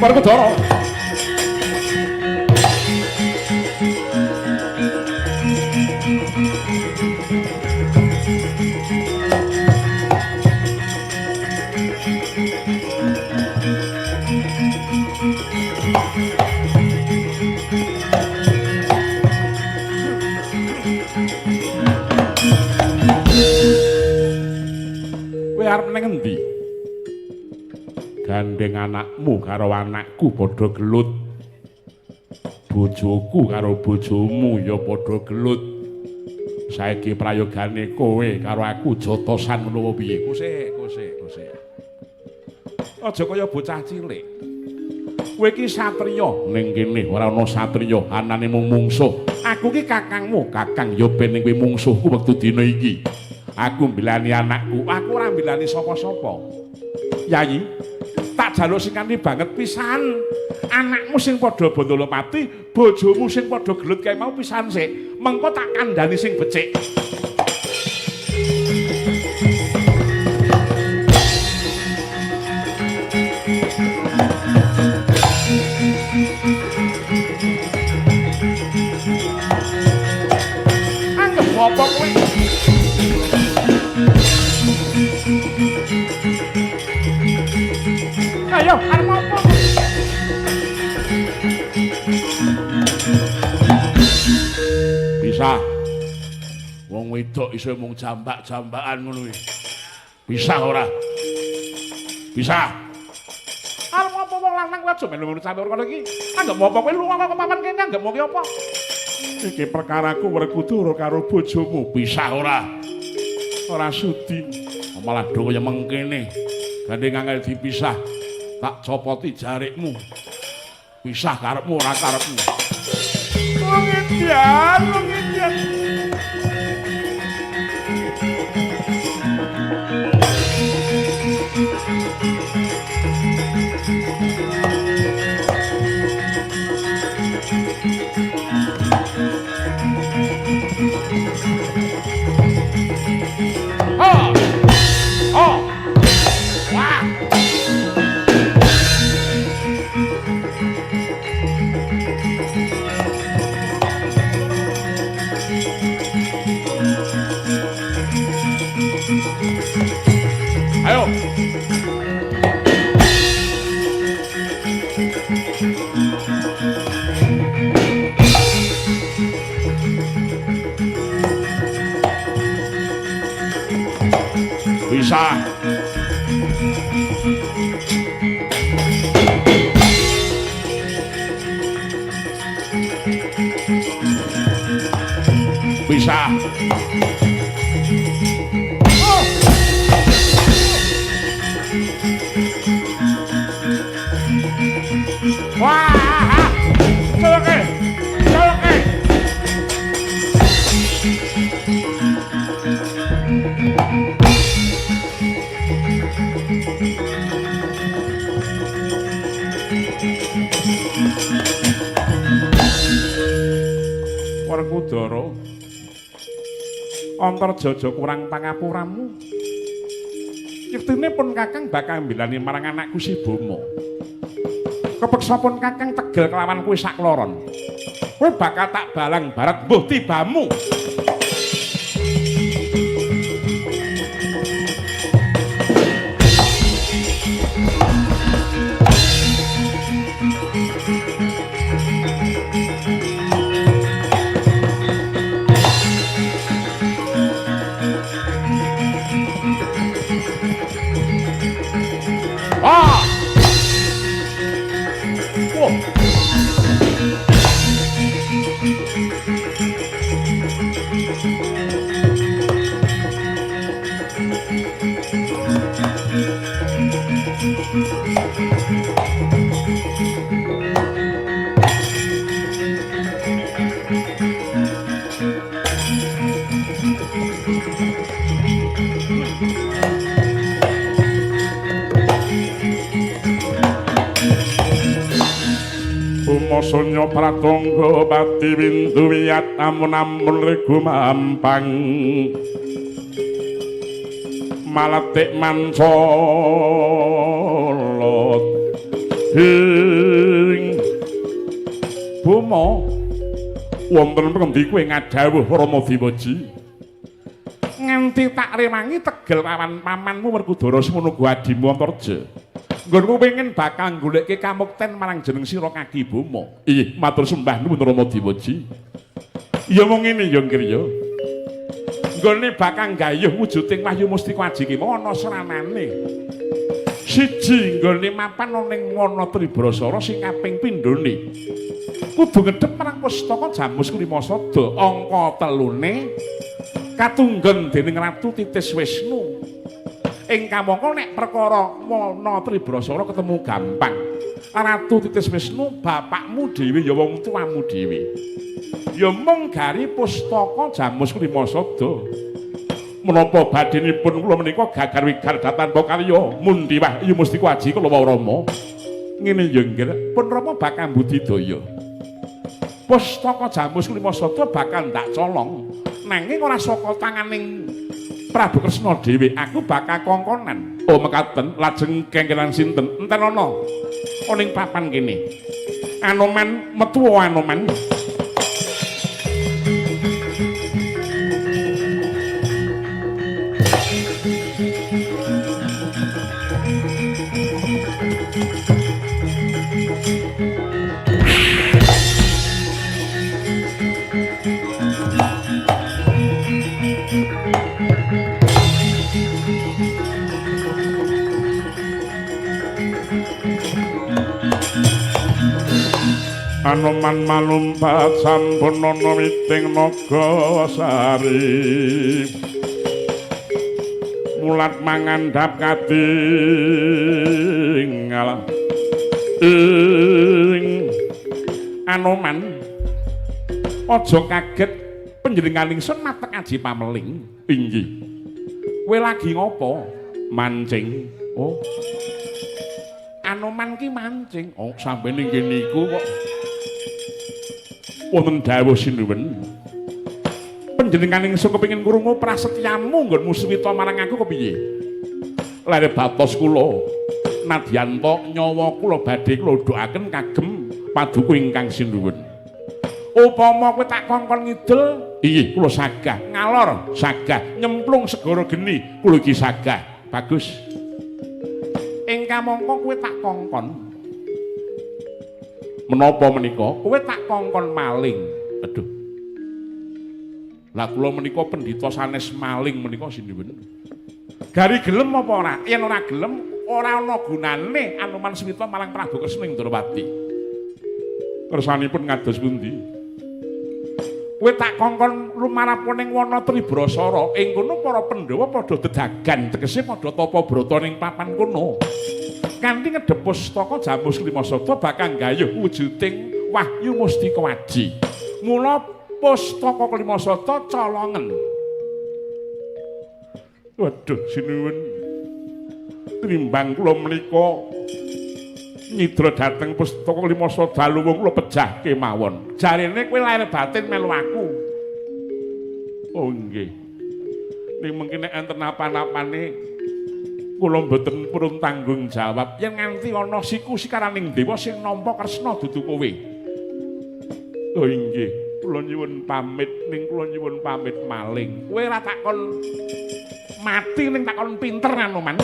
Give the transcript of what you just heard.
Werkudara. Kowe arep ning endi? Gandeng anakmu karo anakku padha gelut. Bojoku karo bojomu ya padha gelut. Saiki prayogane kowe karo aku jotosan ngono piye? Kusik, kusik, kusik. Aja kaya bocah cilik. Kowe iki satriya, ning kene ora ana satriya, anane mung mungsuh. Aku ki kakangmu, kakang ya ben ning kowe mungsuhku wektu dina iki. Aku mbelani anakku, aku ora mbelani sapa-sapa. Yayi, tak jaluk sing kanthi banget pisan. Anakmu sing padha Bandalapati, bojomu sing padha gelut kae mau pisan sik. Mengko tak kandhani sing becik. Anggep apa kowe? Ayo, arep apa? Bisa. Wong wedok iso mung jambak-jambakan ngono kuwi. Bisa ora? Bisa. Arep apa wong lanang kowe aja melu-melu campur kono iki. Anggep apa kowe lunga kok papan kene anggep ki apa? Iki perkaraku Werkudara karo bojomu. Bisa ora? Ora sudi. Malah do kaya mengkene. Gandeng angel dipisah. Tak copoti jarikmu. Pisah karepmu ora karepmu. Wong edan, wong edan. Oh. Oh. Wah. Ayo. Bisa. Bisa. Oh. Wah. Celeke. Celeke. Werkudara. Antarjaja kurang pangapuramu. Yektine pun Kakang bakal mbelani marang anakku si Boma. Kepeksa pun Kakang tegel kelawan kowe sakloron. Kowe bakal tak balang barat mbuh tibamu. Ah! Wah. Umasanya pratangga pati windu wiyat amun-amun regu mampang maletik mancolot. Rama. Wonten pundi kowe ngadhawuh Rama Dewaji? Nganti tak rewangi tegel lawan pamanmu Werkudara semono uga adimu Antarja. Nggonku pengen bakal goleke kamukten marang jeneng sira Kaki Boma. Inggih, matur sembah nuwun Rama Dewaji. Ya mung ngene ya Nggir ya. Nggone bakal gayuh wujuding wahyu mustika aji ki ana seranane. Siji nggone mapan ana ning wana Tribrasara sing kaping pindhone kudu ngedhep marang pustaka Jamus Kelima Sada angka telune katunggon dening Ratu Titis Wisnu. Ing kamangka nek perkara wana Tribrasara ketemu gampang. Ratu Titis Wisnu bapakmu dhewe ya wong tuamu dhewe. Ya mung gari pustaka Jamus Kelima Sada. Menapa badhenipun kula menika gagar wigar tanpa karya mundi wahyu mustika aji kula Rama. Ngene ya nggih, pun Rama bakal budidaya. Pustaka Jamus Kelima Sada bakal ndak colong. Nanging ora saka tanganing Prabu Kresna dhewe, aku bakal kongkonan. Oh mekaten, lajeng kengkenan sinten? Enten ana ning papan kene. Anoman metu Anoman. Anoman malumpat sampun ana witing nagasari. Mulat mangandhap katingal ing Anoman aja kaget panjenengan ingsun matek aji pameling. Inggih. Kowe lagi ngopo? Mancing. Oh. Anoman ki mancing. Oh, sampe ning kene iku kok wonten dawuh sinuwun. Panjenengan ingsun kepengin krungu prasetyamu nggonmu suwita marang aku kepiye? Lare batos kula nadyan to nyawa kula badhe kula doaken kagem paduka ingkang sinuwun. Upama kowe tak kongkon ngidul, inggih kula sagah, ngalor sagah, nyemplung segara geni kula iki sagah. Bagus. Ing kamangka kowe tak kongkon menapa menika? Kowe tak kongkon maling. Aduh. Lah kula menika pendhita sanes maling menika sinuwun. Gari gelem apa ora? Yen ora gelem ora ana gunane Anoman Suwita marang Prabu Kresna ing Ndrawati. Kersanipun ngados pundi? Kowe tak kongkon lumarap ning wana Tribrasara. Ing kono para Pandhawa padha dedagan, tegese padha tapa brata ning papan kono. Kanthi ngedhep pustaka Jamus Kelima Sada bakal gayuh wujuding wahyu mustika aji. Mula pustaka Kelima Sada colongen. Waduh sinuwun. Tinimbang kula menika nyidra dhateng pustaka Kelima Sada luwung kula pejah kemawon. Jarene kowe lahir batin melu aku. Oh nggih. Ning mengki nek enten apa-apane kula mboten purun tanggung jawab yen nganti ana siku sikaraning dewa sing nampa Kresna dudu kowe. Oh inggih, kula nyuwun pamit ning kula nyuwun pamit maling. Kowe ora takon mati ning takon pinter Anoman.